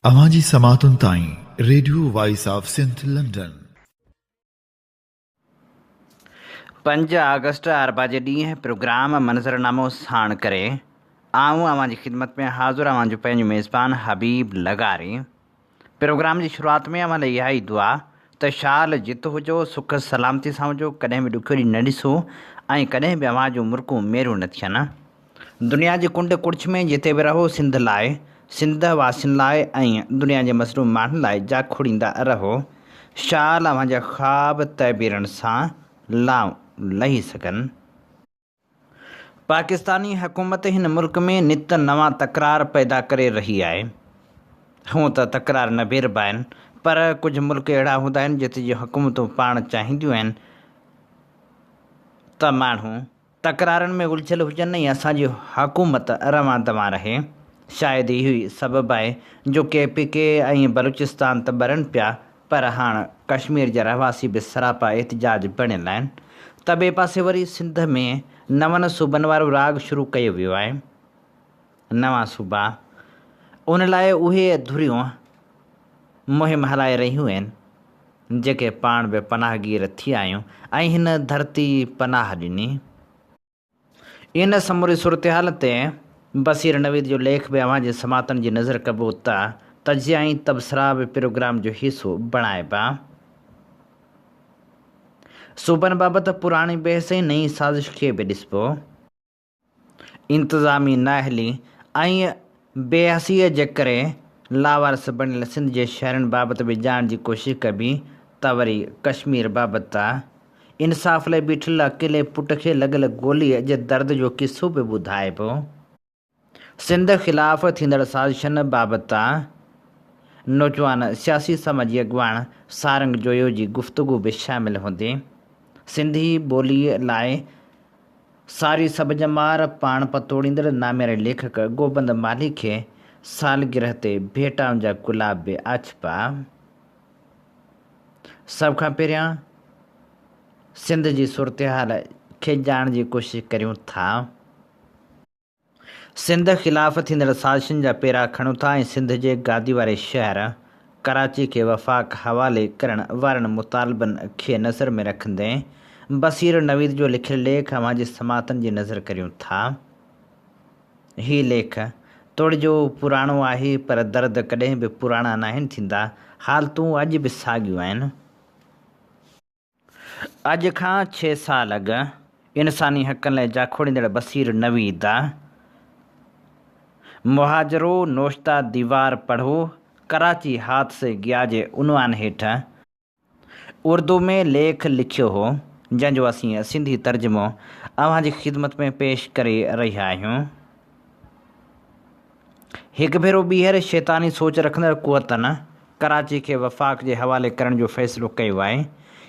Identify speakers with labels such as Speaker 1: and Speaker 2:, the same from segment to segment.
Speaker 1: اوهان جي سماعتن تائين radio voice of Sindh London.
Speaker 2: پنج آگسٽ اربع جي ڏينهن پروگرام منظرنامو ساڻ ڪري آئون اوهان جي خدمت ۾ حاضر اوهان جو پنهنجو ميزبان حبيب لغاري. پروگرام جي شروعات ۾ اوهان لاء اها ئي دعا ته شال جت هجو سک سلامتي سان هجو ڪڏهن به ڏکيو ڏينهن نه ڏسو ۽ ڪڏهن به اوهان جون مرڪون ميريون نه ٿين. دنيا جي ڪنڊ ڪڙڇ ۾ جتي به رهو سنڌ لاء، سنڌ واسين لاء ۽ دنيا جي مظلوم ماڻهن لاء جاکوڙيندا رهو. شال اوهان جا خواب تعبيرن سان لائون لهي سگهن. پاڪستاني حڪومت هن ملڪ ۾ نت نوان تڪرار پيدا ڪري رهي آهي. هونء ته تڪرار نبيربا آهن پر ڪجهه ملڪ اهڙا هوندا آهن جتي جون حڪومتون پاڻ چاهينديون آهن ته ماڻهو تڪرارن ۾ الجهيل هجن ۽ اسان جي حڪومت روان دوان رهي. شايد اهو ئي سبب آهي جو ڪي پي ڪي ۽ بلوچستان ته ٻرن پيا پر هاڻ ڪشمير جا رهواسي به سراپا احتجاج بڻيل آهن ته ٻئي پاسي وري سنڌ ۾ نون صوبن وارو راڳ شروع ڪيو ويو آهي. نوان صوبا ان لاء اهي ڌريون مهم هلائي رهيون آهن. جيڪي پاڻ به پناهگير ٿي آيون ۽ هن ڌرتي پناهه ڏني. ان سموري صورتحال تي بصير نويد جو ليک به اوهان جي سماعتن جي نظر ڪبو ته تجزيا ۽ تبصرا به پروگرام جو حصو بڻائبا. صوبن بابت پراڻي بحث ۽ نئين سازش کي به ڏسبو. انتظامي نااهلي ۽ بي حسيء جي ڪري لاوارث بڻيل سنڌ جي شهرين بابت به ڄاڻڻ جي ڪوشش ڪبي ته وري ڪشمير بابت انصاف لاء بيٺل اڪيلي پٽ کي لڳل گوليء جي درد جو قصو به ٻڌائبو. سنڌ خلاف ٿيندڙ سازشن بابت نوجوان سياسي سماجي اڳواڻ سارنگ جويو جي گفتگو به شامل هوندي. سنڌي ٻوليء لاء ساري سڀ ڄمار پاڻ پتوڙيندڙ نامياري ليکڪ گوبند مالهي کي سالگرهه تي ڀيٽائن جا گلاب به آڇبا. سڀ کان پهريان سنڌ جي صورتحال کي ڄاڻڻ جي ڪوشش ڪريون ٿا. سنڌ خلاف ٿيندڙ سازشن جا پيرا کڻون ٿا ۽ سنڌ جي گادي واري شهر ڪراچي کي وفاق حوالي ڪرڻ وارن مطالبن کي نظر ۾ رکندي بصير نويد جو لکيل ليک اوهان جي سماعتن جي نظر ڪريون ٿا. هي ليک توڙي جو پراڻو آهي پر درد ڪڏهن به پراڻا ناهن ٿيندا، حالتون اڄ به ساڳيون آهن. اڄ کان ڇهه سال اڳ انساني حقن لاء جاکوڙيندڙ بصير نويد مهاجرو نوشته ديوار پڙهو ڪراچي هاٿ سي گيا جي عنوان هيٺ اردو ۾ ليک لکيو هو، جنهن جو اسين سنڌي ترجمو اوهان جي خدمت ۾ پيش ڪري رهيا آهيون. هڪ ڀيرو ٻيهر شيطاني سوچ رکندڙ قوتن ڪراچي کي وفاق جي حوالي ڪرڻ جو فيصلو ڪيو آهي.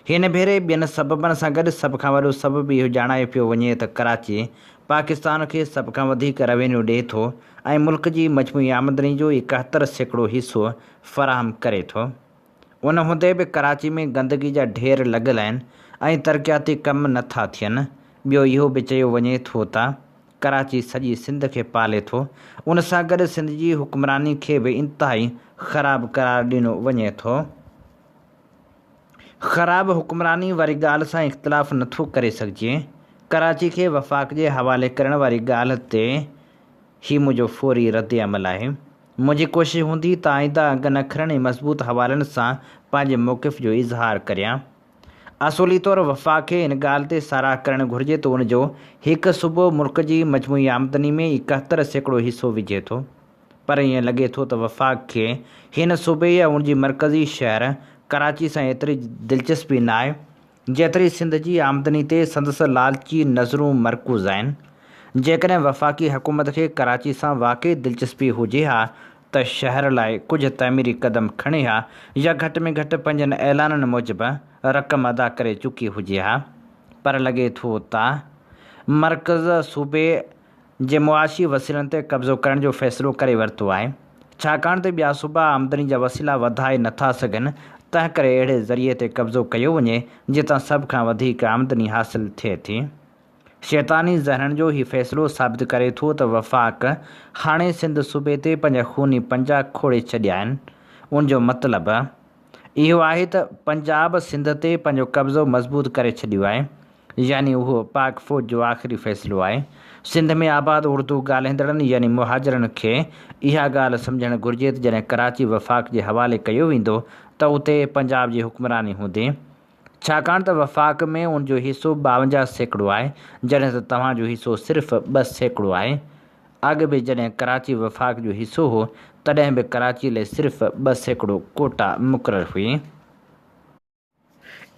Speaker 2: هن ڀيري ٻين سببن سان گڏ سڀ کان وڏو سبب اهو ڄاڻايو پيو وڃي ته ڪراچي پاڪستان کي سڀ کان وڌيڪ روينيو ڏئي ٿو ۽ ملڪ جي مجموعي آمدني جو 71% حصو فراهم ڪري ٿو. ان هوندي به ڪراچي ۾ گندگي جا ڍير لڳل آهن ۽ ترقياتي ڪم نه ٿا ٿين. ٻيو اهو به چيو وڃي ٿو ته ڪراچي سڄي سنڌ کي پالي ٿو، ان سان گڏ سنڌ جي حڪمراني کي به انتهائي خراب قرار ڏنو وڃي ٿو. خراب حڪمراني واري ڳالهه سان اختلاف نه ٿو ڪري سگهجي. ڪراچي کي وفاق جي حوالي ڪرڻ واري ڳالهه تي هي منهنجو فوري ردعمل آهي. منهنجي ڪوشش هوندي ته آئنده انگن اکرن ۽ مضبوط حوالن سان پنهنجي موقف جو اظهار ڪريان. اصولي طور وفاق کي ان ڳالهه تي ساراهه ڪرڻ گهرجي ته ان جو هڪ صوبو ملڪ جي مجموعي آمدني ۾ 71% حصو وجهي ٿو پر ائين لڳي ٿو ته وفاق کي هن صوبي يا ان جي مرڪزي شهر ڪراچي سان ايتري دلچسپي ناهي جيتري سنڌ جي آمدني تي سندس لالچي نظرون مرڪوز آهن. جيڪڏهن وفاقي حڪومت کي ڪراچي سان واقعي دلچسپي هجي ها ته شهر لاء ڪجهه تعميري قدم کڻي ها يا گهٽ ۾ گهٽ پنهنجن اعلانن موجب رقم ادا ڪري چڪي هجي ها پر لڳي ٿو ته مرڪز صوبي جي معاشي وسيلن تي قبضو ڪرڻ جو فيصلو ڪري ورتو آهي ڇاڪاڻ ته ٻيا صوبا آمدني جا وسيلا وڌائي نٿا سگهن تنهن ڪري اهڙي ذريعي تي قبضو ڪيو وڃي جتان سڀ کان وڌيڪ آمدني حاصل ٿئي ٿي. شيطاني ذهنن جو هي فيصلو ثابت ڪري ٿو ته وفاق هاڻي سنڌ صوبي تي پنهنجا خوني پنجا کوڙي ڇڏيا آهن. ان جو مطلب اهو آهي ته پنجاب سنڌ تي پنهنجو قبضو مضبوط ڪري ڇڏيو آهي. يعني اهو پاڪ فوج جو آخري فيصلو آهي. سنڌ ۾ آباد اردو ڳالهائيندڙن يعني مهاجرن کي اها ڳالهه سمجهڻ گهرجي ته جڏهن ڪراچي وفاق جي حوالي ڪيو ويندو ته اتي پنجاب جي حڪمراني هوندي. ڇاڪاڻ ته وفاق ۾ ان جو حصو 52% آهي، جڏهن ته توهان جو حصو صرف 2% آهي. اڳ به جڏهن ڪراچي وفاق جو حصو هو، تڏهن به ڪراچي لئي صرف 2% ڪوٽا مقرر هئي.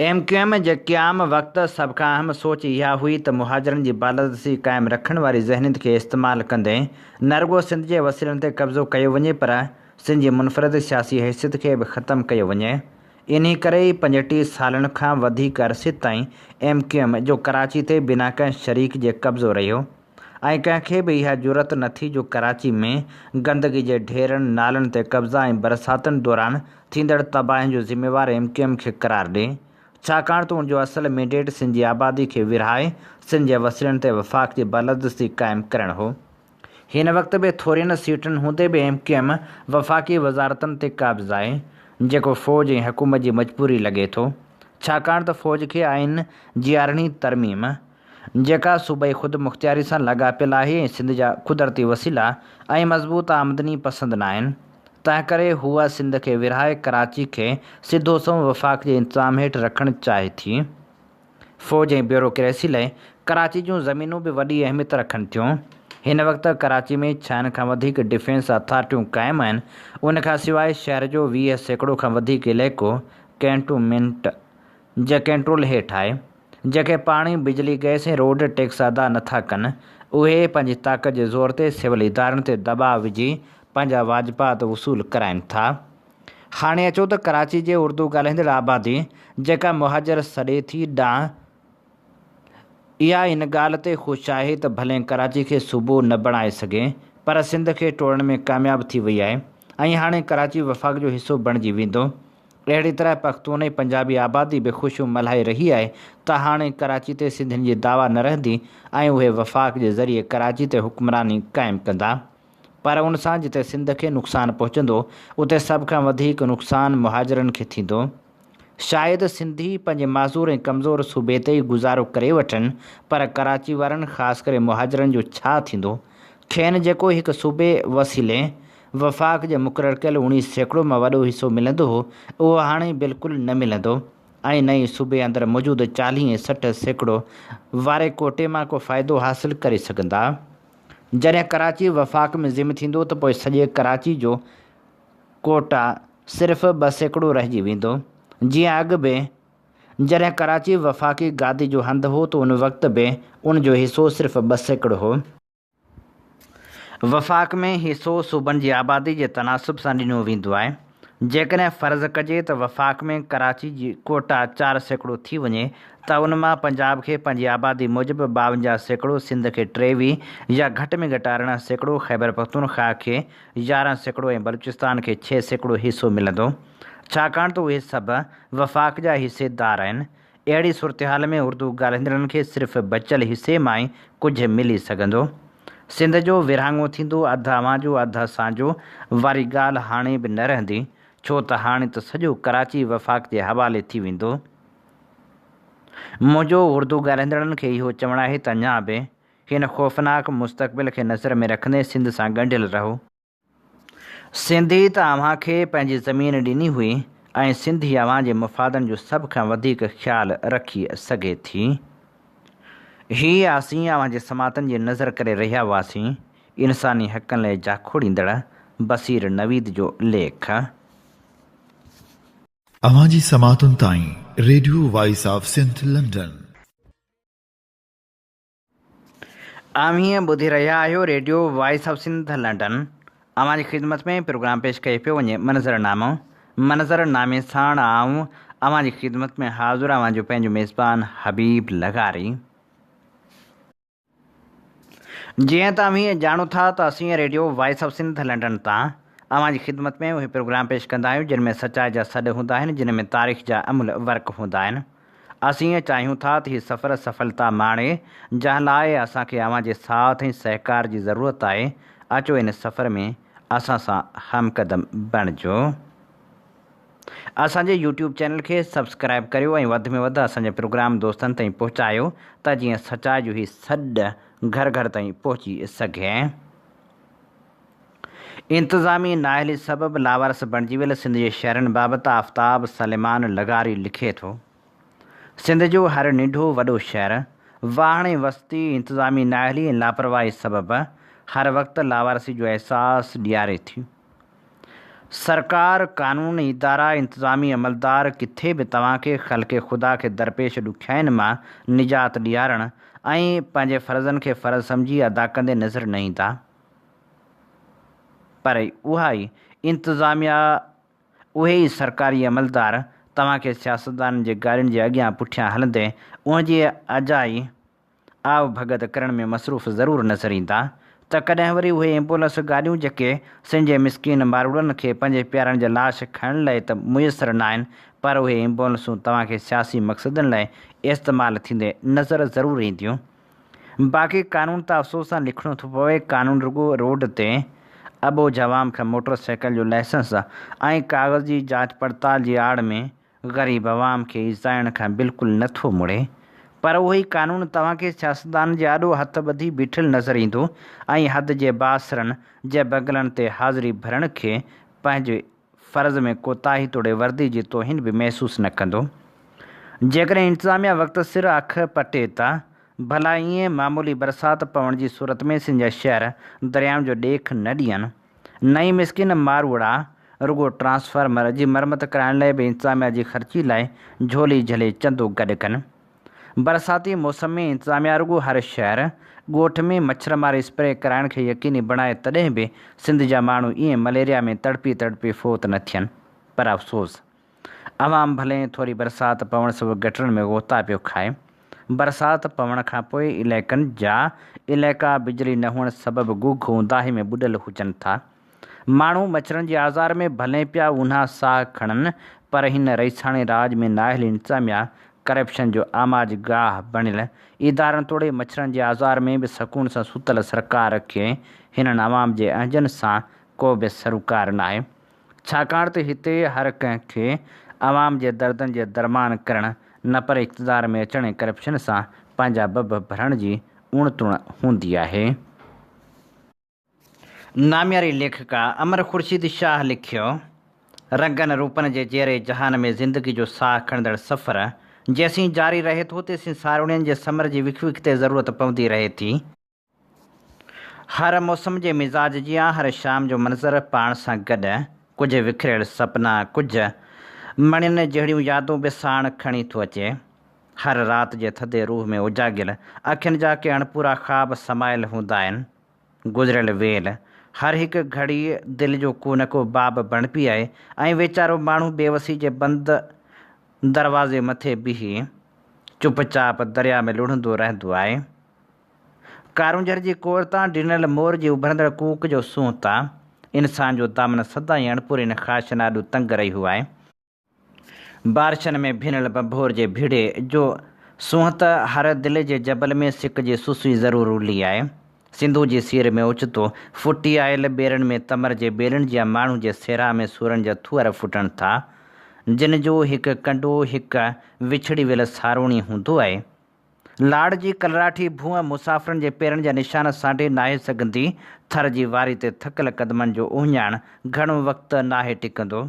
Speaker 2: ايم ڪيو ايم جي قيام وقت سڀ کان اهم سوچ اها هئي ته مهاجرن جي بالادستي قائم رکڻ واري ذهنيت کي استعمال ڪندي نه رڳو سنڌ جي وسيلن تي قبضو ڪيو وڃي پر سنڌ جي منفرد سياسي حيثيت کي به ختم ڪيو وڃي. انهي ڪري ئي 35 سالن کان وڌيڪ عرصي تائين ايم ڪيو ايم جو ڪراچي تي بنا ڪنهن شريڪ جي قبضو رهيو ۽ ڪنهن کي به اها جرئت نه ٿي جو ڪراچي ۾ گندگي جي ڍيرن، نالن تي قبضا ۽ برساتن دوران ٿيندڙ تباهين جو ذميوار ايم ڪيو ايم کي قرار ڏي ڇاڪاڻ ته ان جو اصل مينڊيٽ سنڌ جي آبادي کي ورهائي سنڌ جي وسيلن تي وفاق جي بالادستي قائم ڪرڻ هو. هن وقت به ٿورين سيٽن هوندي به ايم ڪيو ايم وفاقي وزارتن تي قابض آهي، جيڪو فوج ۽ حڪومت جي مجبوري لڳي ٿو، ڇاڪاڻ ته فوج کي آئين جي ارڙهين ترميم، جيڪا صوبائي خودمختياري سان لاڳاپيل آهي ۽ سنڌ جا قدرتي وسيلا ۽ مضبوط آمدني پسند ناهن، تنهنڪري هوء سنڌ کي ورهائي ڪراچي کي سڌو سنئون وفاق جي انتظام هيٺ رکڻ چاهي ٿي. فوج ۽ بيوروڪريسي لاء ڪراچي جون زمينون به وڏي اهميت رکن ٿيون. هن وقت ڪراچي ۾ ڇهن کان وڌيڪ ڊفينس اٿارٽيون قائم آهن. ان کان سواء شهر جو 20% کان وڌيڪ علائقو ڪينٽومينٽ جي ڪنٽرول هيٺ آهي. جيڪي پاڻي، بجلي، گئس ۽ روڊ ٽيڪس ادا نٿا ڪن، اهي پنهنجي طاقت جي زور تي سول ادارن تي دٻاء وجهي پنهنجا واجبات وصول ڪرائين ٿا. هاڻي اچو ته ڪراچي جي اردو ڳالهائيندڙ آبادي، جيڪا مهاجر سڏي ٿي، ڏانهن. اها ان ڳالهه تي خوش آهي ته ڀلين ڪراچي کي صوبو نه بڻائي سگهي، پر سنڌ کي ٽوڙڻ ۾ ڪامياب ٿي وئي آهي ۽ هاڻي ڪراچي وفاق جو حصو بڻجي ويندو. اهڙي طرح پختون ۽ پنجابي آبادي به خوشيون ملهائي رهي آهي ته هاڻي ڪراچي تي سنڌين جي دعويٰ نه رهندي ۽ اهي وفاق جي ذريعي ڪراچي تي حڪمراني قائم ڪندا. پر ان سان جتي سنڌ کي نقصان پهچندو، اتي سڀ کان وڌيڪ نقصان مهاجرن کي ٿيندو. شايد سنڌي پنهنجي معذور ۽ ڪمزور صوبي تي ئي گذارو ڪري وٺن، پر ڪراچي وارن خاص ڪري مهاجرن جو ڇا ٿيندو؟ کين جيڪو هڪ صوبي وسيلي وفاق جي مقرر ڪيل 19% مان وڏو حصو ملندو هو، اهو هاڻي بلڪل نه ملندو ۽ نه ئي صوبي اندر موجود 40 ۽ 60% واري ڪوٽي مان ڪو فائدو حاصل ڪري سگهندا. جڏهن ڪراچي وفاق ۾ ضم ٿيندو ته پوء سڄي ڪراچي جو ڪوٽا صرف 2% رهجي ويندو. جيئن اڳ به جڏهن ڪراچي وفاقي گادي جو هنڌ هو ته ان وقت به ان جو حصو صرف 2% هو. وفاق ۾ حصو صوبن جي آبادي جي تناسب سان ڏنو ويندو آهي. جيڪڏهن فرض ڪجي ته وفاق ۾ ڪراچي جي ڪوٽا 4% ٿي وڃي ته ان مان پنجاب کي پنهنجي آبادي موجب 52%، سنڌ کي 23 يا گهٽ ۾ گهٽ 18%، خيبرپختونخواهه کي 11% ۽ بلوچستان کي 6% حصو ملندو. ڇاڪاڻ ته اهي سڀ وفاق جا حصيدار آهن. اهڙي صورتحال ۾ اردو ڳالهائيندڙن کي صرف بچيل حصي مان ئي ڪجهه ملي سگهندو. سنڌ جو ورهاڱو ٿيندو، اڌ اوهان جو اڌ اسان جو واري ڳالهه هاڻي به نه رهندي، ڇو ته هاڻي ته سڄو ڪراچي وفاق جي حوالي ٿي ويندو. منهنجو اردو ڳالهائيندڙن کي اهو چوڻ آهي ته اڃا به هن خوفناڪ مستقبل کي نظر ۾ رکندي سنڌ سان ڳنڍيل رهو. سنڌي ته اوهان کي پنهنجي زمين ڏني هئي ۽ سنڌي اوهان جي مفادن جو سڀ کان وڌيڪ خيال رکي سگهي ٿي. هي اسين اوهان جي سماعتن جي نظر ڪري رهيا هئاسين. انساني حقن لئه جاکوڙيندڙ بصير نويد جو ليک.
Speaker 1: اوهان جي سماعتن تائين radio voice of Sindh London.
Speaker 2: اوهين ٻڌي رهيا آهيو radio voice of Sindh London. اوهان جي خدمت ۾ پروگرام پيش ڪيو پيو وڃي منظر نامو. منظر نامي ساڻ آئون اوهان جي خدمت ۾ حاضر اوهان جو پنهنجو ميزبان حبيب لغاري. جيئن ته اوهين ڄاڻو ٿا ته اسين radio voice of Sindh London تان اوهان جي خدمت ۾ اهي پروگرام پيش ڪندا آهيون جن ۾ سچائي جا سڏ هوندا آهن جن ۾ تاريخ جا املهه ورق هوندا آهن. اسين چاهيون ٿا ته هي سفر سڦلتا ماڻي، جنهن لاء اسان کي اوهان جي ساٿ ۽ سهڪار جي ضرورت آهي. اچو ان سفر ۾ اسان سان همقدم بڻجو. اسان جي يوٽيوب چينل کي سبسڪرائب ڪريو ۽ وڌ ۾ وڌ اسان جا پروگرام دوستن تائين پهچايو ته جيئن سچائي جو هي سڏ گهر گهر تائين پهچي سگهي. انتظامي نااهلي سبب لاوارث بڻجي ويل سنڌ جي شهرن بابت آفتاب سليمان لغاري لکي ٿو، سنڌ جو هر ننڍو وڏو شهر، واهڻ ۽ وستي انتظامي نااهلي ۽ لاپرواهي سبب هر وقت لاوارثي جو احساس ڏياري ٿي. سرڪار، قانون، ادارا، انتظامي عملدار ڪٿي به توهان کي خلق خدا کي درپيش ڏکيائين مان نجات ڏيارڻ ۽ پنهنجي فرضن کي فرض سمجهي ادا ڪندي نظر نه ايندا. پر اها ئي انتظاميا، اهي ئي سرڪاري عملدار توهان کي سياستدانن جي گاڏين جي اڳيان پٺيان هلندي اهنجي اجائي آء ڀڳت ڪرڻ ۾ مصروف ضرور نظر ايندا ته ڪڏهن وري اهي ايمبولنس گاڏيون جيڪي سنڌ جي مسڪين ماروئڙن کي پنهنجي پيارن جا لاش کڻڻ لئه ته ميسر ناهن پر اهي ايمبولنسون توهان کي سياسي مقصدن لئه استعمال ٿيندي نظر ضرور اينديون. باقي قانون ته افسوس سان لکڻو ٿو پوي قانون رڳو روڊ تي اٻوجهه عوام کان موٽر سائيڪل جو لائسنس ۽ ڪاغذ جي جاچ پڙتال جي آڙ ۾ غريب عوام کي ايذائڻ کان بلڪل نه ٿو مڙي پر اهو ئي قانون توهان کي سياستدانن جي آڏو هٿ ٻڌي بيٺل نظر ايندو ۽ حد جي بااثرن جي بنگلن تي حاضري ڀرڻ کي پنهنجي فرض ۾ ڪوتاهي توڙي وردي جي توهين به محسوس نه ڪندو. جيڪڏهن انتظاميا وقت سر اک پٽي ته ڀلا ائين معمولي برسات پوڻ جي صورت ۾ سنڌ جا شهر دريائن جو ڏيک نه ڏين. نئين مسڪين ماروئڙا رڳو ٽرانسفارمر جي مرمت ڪرائڻ لاء به انتظاميا جي خرچي لاء جهولي جهلي چندو گڏ ڪن. برساتي موسم ۾ انتظاميا رڳو هر شهر، ڳوٺ ۾ مڇر مار اسپري ڪرائڻ کي يقيني بڻائي تڏهن به سنڌ جا ماڻهو ائين مليريا ۾ تڙپي تڙپي فوت نه ٿين. پر افسوس! عوام ڀلي ٿوري برسات پوڻ سبب گٽرن ۾ غوطا پيو کائي. برسات پوڻ کانپوء علائقن جا علائقا بجلي نه هئڻ سبب گگهه اونداهي ۾ ٻڏل هجن ٿا. ماڻهو مڇرن جي آزار ۾ ڀلي پيا اونها ساهه کڻن پر هن رئيساڻي راڄ ۾ نااهل انتظاميا ڪرپشن جو آماج گاهه بڻيل ادارن توڙي مڇرن جي آزار ۾ به سڪون سان ستل سرڪار کي هنن عوام جي اهنجن سان ڪو به سروڪار ناهي. ڇاڪاڻ ته هتي هر ڪنهن کي عوام جي دردن جي درمان ڪرڻ نه پر اقتدار ۾ اچڻ ۽ ڪرپشن سان پنهنجا ڀڀ ڀرڻ جي اڻ تڻ هوندي آهي. نامياري ليکڪا امر خورشيد شاهه لکيو، رنگن روپن جي جيئري جهان ۾ زندگي جو ساهه کڻندڙ سفر جيسين جاري رهي ٿو تيسين ساروڻين جي ثمر جي وک وک تي ضرورت پوندي رهي ٿي. هر موسم جي مزاج جيان هر شام جو منظر پاڻ سان گڏ ڪجهه وکريل سپنا، ڪجهه مڻين جهڙيون يادون به ساڻ کڻي ٿو اچي. هر رات جي ٿڌي روح ۾ اوجاڳيل اکين جا ڪي اڻپورا خواب سمايل هوندا آهن. گذريل ويل هر هڪ گهڙي دل جو ڪو نه ڪو باب بڻبي آهي ۽ ويچارو ماڻهو بيوسي جي بند دروازي مٿي بيهي چپ چاپ درياء ۾ لڙهندو رهندو آهي. ڪارونجهر جي ڪور تان ڊنل مور جي اڀرندڙ ڪوڪ جو سونهن تان انسان جو دامن سدائين اڻپورين خواهشن آڏو تنگ رهيو آهي. بارشن ۾ ڀنل ڀنڀور جي ڀيڙي جو سونهن ته هر دل جي جبل ۾ سڪ جي سسئي ضرور رلي آهي. سنڌو جي سير ۾ اوچتو ڦٽي آيل ٻيرن ۾ تمر جي ٻيلن جيان ماڻهو جي سيراهه ۾ سورن جا ٿوهر ڦٽن ٿا، جن جو هڪ ڪنڊو هڪ وڇڙي ويل ساروڻي هوندو آهي. لاڙ جي ڪلراٺي ڀونء مسافرن جي پيرن جا نشان سانڍي ناهي سگهندي، ٿر جي واري تي ٿڪل قدمن جو اهڃاڻ گهڻو وقت ناهي ٽڪندو،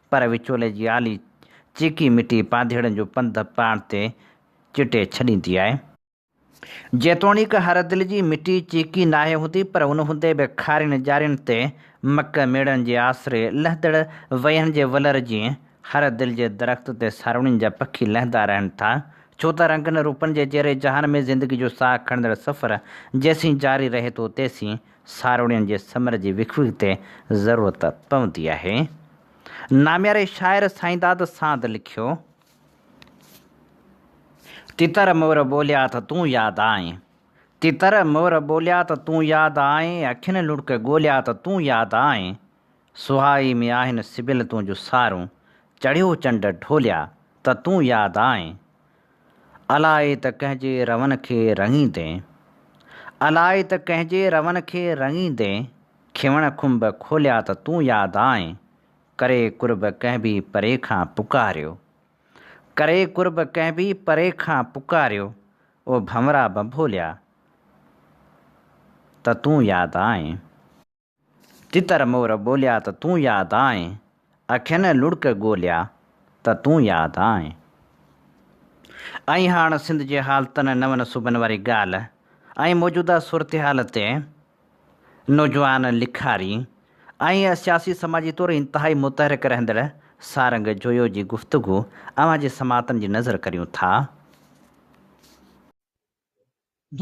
Speaker 2: پر وچولي جي آلي چيڪي مٽي پانڌيئڙن جو پنڌ پاڻ تي چٽي ڇڏيندي آهي. جيتوڻيڪ هر دل جي مٽي چيڪي ناهي هوندي، پر ان هوندي به کارين ڄارين تي مڪ ميڙن جي آسري لهندڙ ويهن جي ولر جيئن هر دل جي درخت تي ساروڻين جا پکي لهندا رهن ٿا، ڇو ته رنگن روپن جي جيئري جهان ۾ زندگي جو ساهه کڻندڙ سفر جيسين جاري رهي ٿو تيسين ساروڻين جي ثمر جي وک وک تي ضرورت پوندي آهي. نامياري شاعر سائينداد ساند لکيو. تتر مور ٻوليا ته تون ياد آئين. تتر مور ٻوليا ته تون ياد آئين، اکين لڙڪ ڳوليا ته تون ياد آئين. سهائي ۾ آهن سبيل تنهنجون سارون، چڙهيو چنڊ ڍوليا ته تون ياد آئين. الائي ته ڪنهن جي رون کي رڱيندين، الائي ته ڪنهن جي رون کي رڱيندين، کيوڻ کنڀ کوليا ته تون ياد آئين، ڪري قرب ڪنهن به پري کان پڪاريو، ڪري قرب ڪنهن به پري کان پڪاريو، او ڀنورا ڀنڀوليا ته تون ياد آئين. تتر مور ٻوليا ته تون ياد آئين، اکين لڙڪ ڳوليا ته تون ياد آئين. ۽ هاڻ سنڌ جي حالتن نون صوبن واري ڳالهه ۽ موجوده صورتحال تي نوجوان لکاري ۽ سياسي سماجي طور انتهائي متحرڪ رهندڙ سارنگ جويو جي گفتگو اوهان جي سماعتن جي نظر ڪريون ٿا.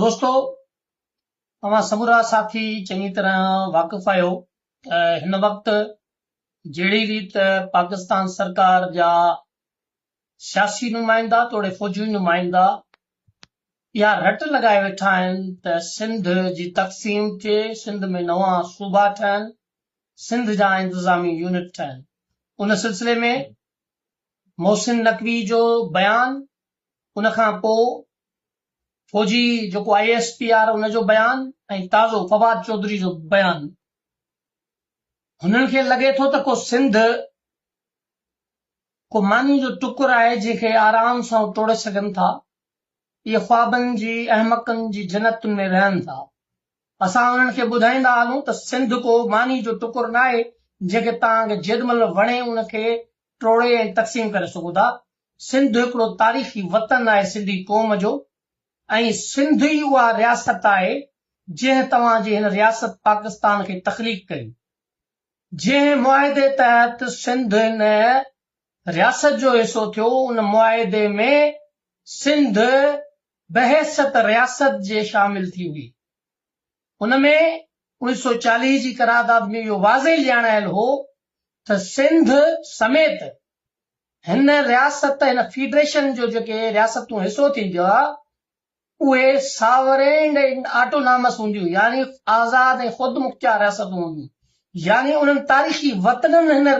Speaker 3: دوستو اوهان سمورا ساٿي چڱي طرح واقف آهيو ته هن وقت جهڙي ريت پاڪستان سرڪار جا سياسي نمائندا توڙي فوجي نمائندا اها رٽ لڳائي ويٺا آهن ته سنڌ جي تقسيم ٿئي، سنڌ ۾ نوان صوبا ٺهن، سنڌ جا انتظامي يونٽ ٺهن. ان سلسلي ۾ محسن نقوي جو بيان ان کان پوء فوجي جيڪو I S P R ان جو بيان ۽ تازو فواد چوڌري جو بيان هنن کي لڳي ٿو ته ڪو سنڌ ڪو ماني جو ٽڪر آهي جنهن کي آرام سان ٽوڙي سگهن ٿا. اهي خوابن جي احمقن جي جنتن ۾ رهن ٿا. اسان انهن کي ٻڌائيندا هلون ته سنڌ ڪو ماني جو ٽڪر ناهي جنهن کي توهان کي جيڏ مهل وڻي ان کي ٽوڙي ۽ تقسيم ڪري سگهو ٿا. سنڌ هڪڙو تاريخي وطن آهي سنڌي قوم جو ۽ سنڌ ئي اها رياست آهي جنهن توهان جي هن رياست پاڪستان کي تخليق ڪئي. جنهن معاهدي تحت سنڌ هن رياست جو حصو ٿيو ان معاهدي ۾ سنڌ بحيثيت رياست جي شامل ٿي هئي. ان ۾ 1940 جي قرارداد ۾ اهو واضح ڄاڻايل هو ته سنڌ سميت هن رياست، هن فيڊريشن جو جيڪي رياستون حصو ٿينديون اهي ساورين اينڊ آٽونامس هونديون يعني آزاد ۽ خودمختيار رياستون هونديون يعني انهن تاريخي وطنن هن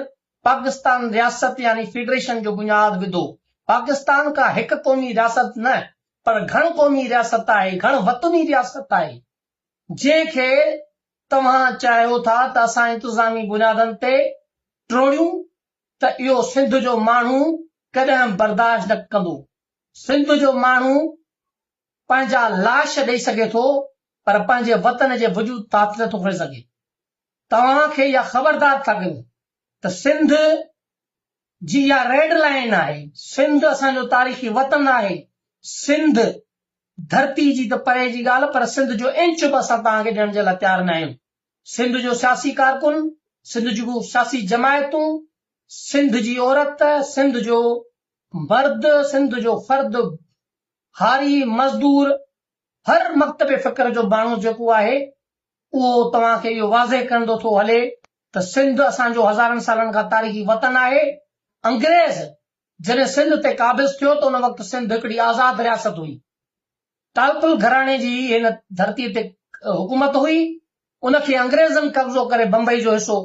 Speaker 3: پاڪستان رياست يعني فيڊريشن جو بنياد وڌو. پاڪستان ڪا هڪ قومي رياست نه پر گهڻ قومي رياست آهي، گهڻ وطني رياست آهي، جنهن کي توهان چاهيو ٿا ته اسان انتظامي بنيادن تي ٽوڙيون ته اهو سنڌ جو ماڻهو ڪڏهن برداشت نه ڪندو. سنڌ جو ماڻهو پنهنجا لاش ڏئي سگهي ٿو پر پنهنجي وطن جي وجود تان هٿ نٿو کڻي سگهي. توهان کي اها خبردار ٿا ڪيون ته سنڌ جي اها ريڊ لائين آهي، سنڌ اسان جو تاريخي وطن آهي، سنڌ ڌرتي جي ته پري جي ڳالهه پر سنڌ جو انچ به اسان توهان کي ڏيڻ جي لاء تيار نه آهيون. سنڌ جو سياسي ڪارڪن، سنڌ جون سياسي جماعتون، سنڌ جي عورت، سنڌ جو مرد، سنڌ جو فرد، هاري، مزدور، هر مڪتب فڪر جو ماڻهو جيڪو آهي اهو توهان کي اهو واضح ڪندو ٿو هلي ته سنڌ اسان جو هزارن سالن کان تاريخي وطن آهي. انگريز جڏهن سنڌ تي قابض ٿيو ته ان وقت سنڌ هڪڙي آزاد رياست هئي. ٽالپر گهراڻي جي هن ڌرتي تي حڪومت هئي. ان کي انگريزن قبضو ڪري بمبئي جو حصو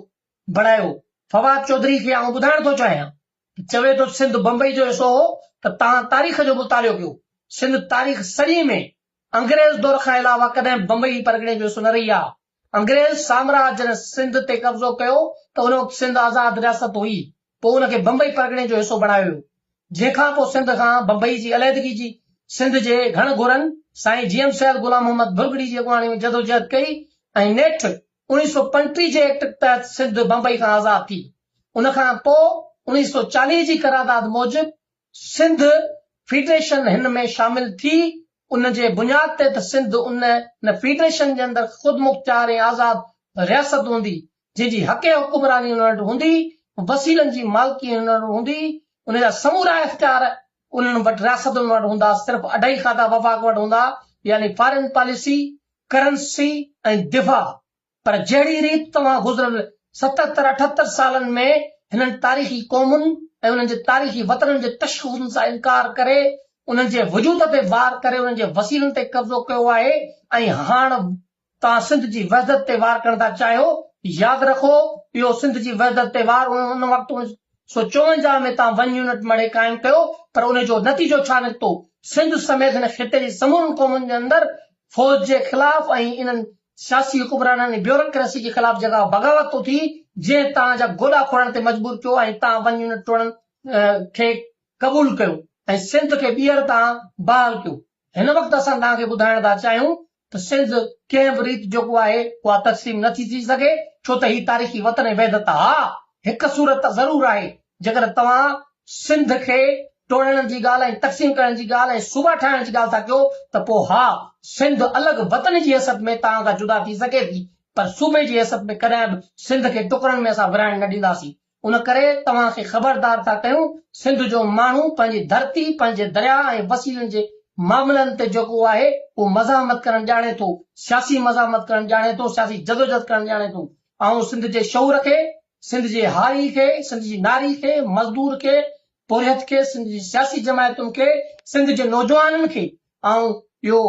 Speaker 3: بڻايو. فواد چوڌري کي آئون ٻڌائڻ ٿو چاهيان ته چوي ٿو سنڌ بمبئي جو حصو هو ته توهان تاريخ جو مطالعو ڪيو. سنڌ تاريخ سڄي ۾ انگريز دور کان علاوه ڪڏهن به بمبئي پرڳڻي جو حصو نه رهي آهي. انگريز سامراج جڏهن سنڌ تي قبضو ڪيو ته ان وقت سنڌ آزاد رياست هئي، پوء ان کي بمبئي پرڳڻي جو حصو بڻايو ويو. جنهن کان پوء سنڌ کان بمبئي جي عليحدگي جي سنڌ جي گهڻ گهرن سائين جي ايم سيد غلام محمد ڀرڳڙي جي اڳواڻي ۾ جدوجهد ڪئي ۽ نيٺ 1935 جي ايڪٽ تحت سنڌ بمبئي کان آزاد ٿي. ان کان پوء 1940 جي قرارداد موجب سنڌ فيڊريشن هن ۾ شامل ٿي، ان جي بنياد تي ته سنڌ ان ان فيڊريشن جي اندر خودمختيار ۽ آزاد رياست هوندي، جنهن جي حق حڪمراني انهن وٽ هوندي، وسيلن جي مالڪي انهن وٽ هوندي، ان جا سمورا اختيار انهن وٽ رياستن وٽ هوندا، صرف اڍائي کاتا وفاق وٽ هوندا، يعني فارين پاليسي، ڪرنسي ۽ دفاع. پر جهڙي ريت توهان گذريل ستهتر اٺهتر سالن ۾ هنن تاريخي قومن ۽ انهن جي تاريخي وطنن جي تشخصن سان انڪار ڪري انهن جي وجود تي وار ڪري انهن جي وسيلن تي قبضو ڪيو آهي ۽ هاڻ توهان سنڌ جي وحدت تي وار ڪرڻ ٿا چاهيو ياد رکو اهو سنڌ جي وحدت تي وار ان وقت 1954 ۾ توهان ون يونٽ مڙهي قائم ڪيو پر ان جو نتيجو ڇا نڪتو؟ سنڌ سميت هن خطي جي سمورن قومن جي اندر فوج جي خلاف ۽ انهن سياسي حڪمرانن ۽ بيوروڪريسي جي خلاف جيڪا بغاوت اٿي جنهن توهان جا گوڏا کوڙڻ تي مجبور ڪيو ۽ توهان ون يونٽ ٽوڙڻ کي قبول ڪيو ۽ سنڌ کي ٻيهر توهان بحال ڪيو. هن وقت اسان توهان کي ٻڌائڻ ٿا چاهيون ته سنڌ ڪنهن به ريت جيڪو آهي اها تقسيم نه ٿي ٿي سگهي ڇو ته هي تاريخي وطن ۽ وحدت ها هڪ صورت ضرور آهي جيڪڏهن توهان سنڌ کي ٽوڙڻ جي ڳالهه ۽ تقسيم ڪرڻ جي ڳالهه ۽ صوبا ٺاهڻ جي ڳالهه ٿا ڪيو ته پوء ها سنڌ الڳ وطن جي حيثيت ۾ توهان کان جدا ٿي سگهي ٿي پر صوبي جي حيثيت ۾ ڪڏهن به سنڌ کي ٽڪرن ۾ اسان ورهائڻ نه ڏينداسين. ان ڪري توهان کي خبردار ٿا ڪيون سنڌ جو ماڻهو پنهنجي ڌرتي، پنهنجي درياهه ۽ وسيلن جي معاملن تي جيڪو آهي اهو مزاحمت ڪرڻ ڄاڻي ٿو، سياسي مزاحمت ڪرڻ ڄاڻي ٿو، سياسي جدوجهد ڪرڻ ڄاڻي ٿو. آئون سنڌ جي شعور کي، سنڌ جي هاري کي، سنڌ جي ناري کي، مزدور کي، پورهيت کي، سنڌ جي سياسي جماعتن کي، سنڌ جي نوجوانن کي آئون اهو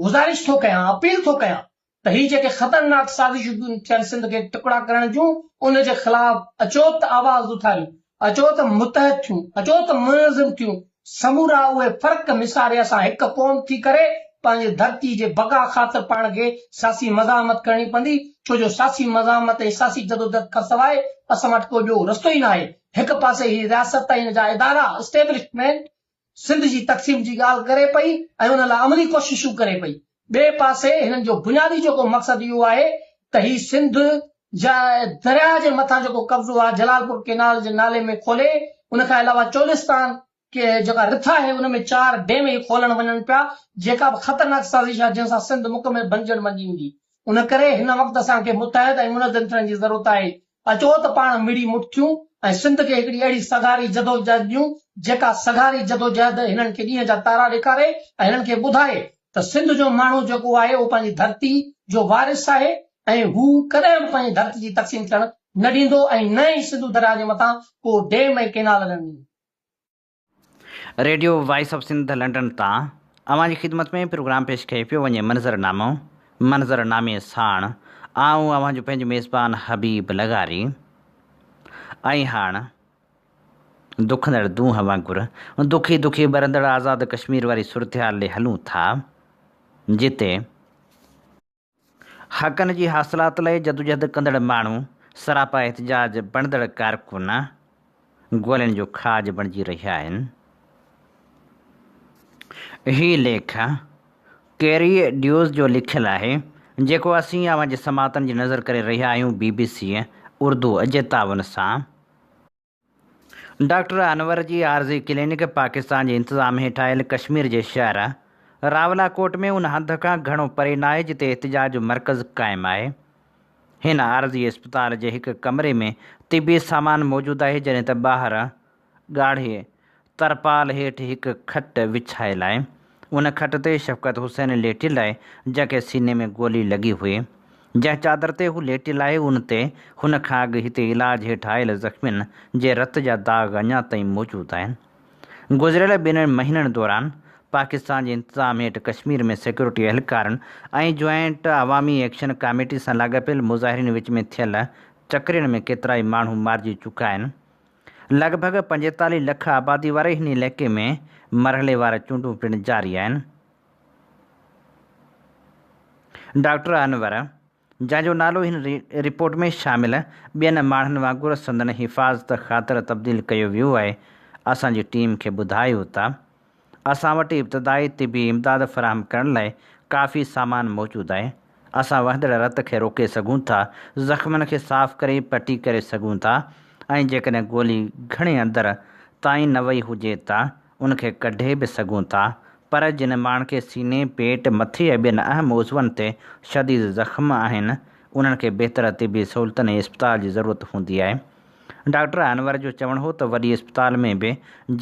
Speaker 3: گذارش ٿو ڪيان، اپيل ٿو ڪيان ته هي جيڪي خطرناڪ سازشون پيون ٿين سنڌ کي ٽڪڙا ڪرڻ جون ان جي خلاف اچو ته آواز اٿاريون، اچو ته متحد ٿيون، اچو ته منظم ٿيون، سمورا اهي فرق مساري اسان هڪ قوم ٿي ڪري پنهنجي ڌرتي جي بقا خاطر پاڻ کي سياسي مزاحمت ڪرڻي پوندي ڇو جو سياسي مزاحمت ۽ سياسي جدوجهد کانسواء اسان وٽ ڪو ٻيو رستو ئي ناهي. هڪ پاسي هي رياست ۽ ان جا ادارا، اسٽيبلشمينٽ، سنڌ جي تقسيم جي ڳالهه ڪري پئي ۽ ان لاء عملي ڪوششون ڪري پئي. ٻئي پاسي هنن جو بنيادي جيڪو مقصد اهو آهي ته هي سنڌ جا درياهه جي مٿان جيڪو قبضو آهي جلالپور ڪينال جي نالي ۾ کولي ان کان علاوه چولستان ڪي جيڪا رٿ آهي ان ۾ چار ڊيم هي کولڻ وڃن پيا جيڪا به خطرناڪ سازش آهي جنهن سان سنڌ مڪمل بنجر بنجي ويندي. ان ڪري هن وقت اسان کي متحد ۽ منظم ٿيڻ جي ضرورت آهي. اچو ته پاڻ مڙي مٺ ٿيون ۽ سنڌ کي هڪڙي اهڙي سگهاري جدوجهد ڏيون، جيڪا سگهاري جدوجهد هنن کي ڏينهن جا تارا ڏيکاري ۽ هنن کي ٻڌائي ته سنڌ جو ماڻهو جيڪو آهي اهو پنهنجي ڌرتي جو وارث آهي ۽ هو ڪڏهن به پنهنجي ڌرتي جي تقسيم ٿيڻ نه ڏيندو ۽ نه ئي سنڌو درياهه جي مٿان ڪو ڊيم ۽ ڪئنال هلڻ ڏيندو.
Speaker 2: Radio voice of Sindh London تان اوهان جي خدمت ۾ پروگرام پيش ڪيو پيو وڃي منظر نامو منظر نامي ساڻ آئون اوهان جو پنهنجو ميزبان حبيب لغاري ۽ هاڻ دکندڙ دونهن وانگر دکي دکي ٻرندڙ آزاد ڪشمير واري صورتحال ڏي هلون ٿا جتي حقن جي حاصلات لاء جدوجهد ڪندڙ ماڻهو سراپا احتجاج بڻندڙ ڪارڪن گولين جو کاڄ بڻجي رهيا آهن. هي ليک ڪيري ڊيوز جو لکيل آهي، جيڪو اسين اوهان جي سماعتن جي نظر ڪري رهيا آهيون بي بي سي اردو جي تعاون سان. ڊاڪٽر انور جي عارضي ڪلينڪ پاڪستان جي انتظام هيٺ آيل ڪشمير جي شهر راولاڪوٽ ۾ ان هنڌ کان گهڻو پري ناهي جتي احتجاج جو مرڪز قائم آهي. هن عارضي اسپتال جي هڪ ڪمري ۾ طبي سامان موجود آهي جڏهن ته ٻاهر ڳاڙهي ترپال هيٺ هڪ کٽ وڇايل آهي. ان کٽ تي شفقت حسين ليٽيل آهي، جنهن کي سيني ۾ گولي لڳي هئي. جنهن چادر تي هو ليٽيل آهي، ان تي هن کان اڳ هتي علاج هيٺ آيل زخمين جي رت جا داغ اڃا تائين موجود آهن. گذريل ٻن مهينن دوران پاڪستان جي انتظام هيٺ ڪشمير ۾ سيڪيورٽي اهلڪارن ۽ جوائنٽ عوامي ايڪشن ڪاميٽي سان لاڳاپيل مظاهرين وچ ۾ ٿيل چڪرين ۾ ڪيترائي ماڻهو مارجي چڪا آهن. لڳ ڀڳ 45 لک آبادي واري هن علائقي ۾ مرحليوار چونڊون پڻ جاري آهن. ڊاڪٽر انور، جنهن جو نالو هن رپورٽ ۾ شامل ٻين ماڻهن وانگر سندن حفاظت خاطر تبديل ڪيو ويو آهي، اسان جي ٽيم کي ٻڌايو ته اسان وٽ ابتدائي طبي امداد فراهم ڪرڻ لاء ڪافي سامان موجود آهي. اسان وهندڙ رت کي روڪي سگهون ٿا، زخمن کي صاف ڪري پٽي ڪري سگهون ٿا ۽ جيڪڏهن گولي گهڻي اندر تائين نه وئي هجي ته ان کي ڪڍي به سگهون ٿا پر جن ماڻهن کي سيني، پيٽ، مٿي ۽ ٻين اهم عضون تي شديد زخم آهن انهن کي بهتر طبي سهولتن ۽ اسپتال جي ضرورت هوندي آهي. ڊاڪٽر انور جو چوڻ هو ته وڏي اسپتال ۾ به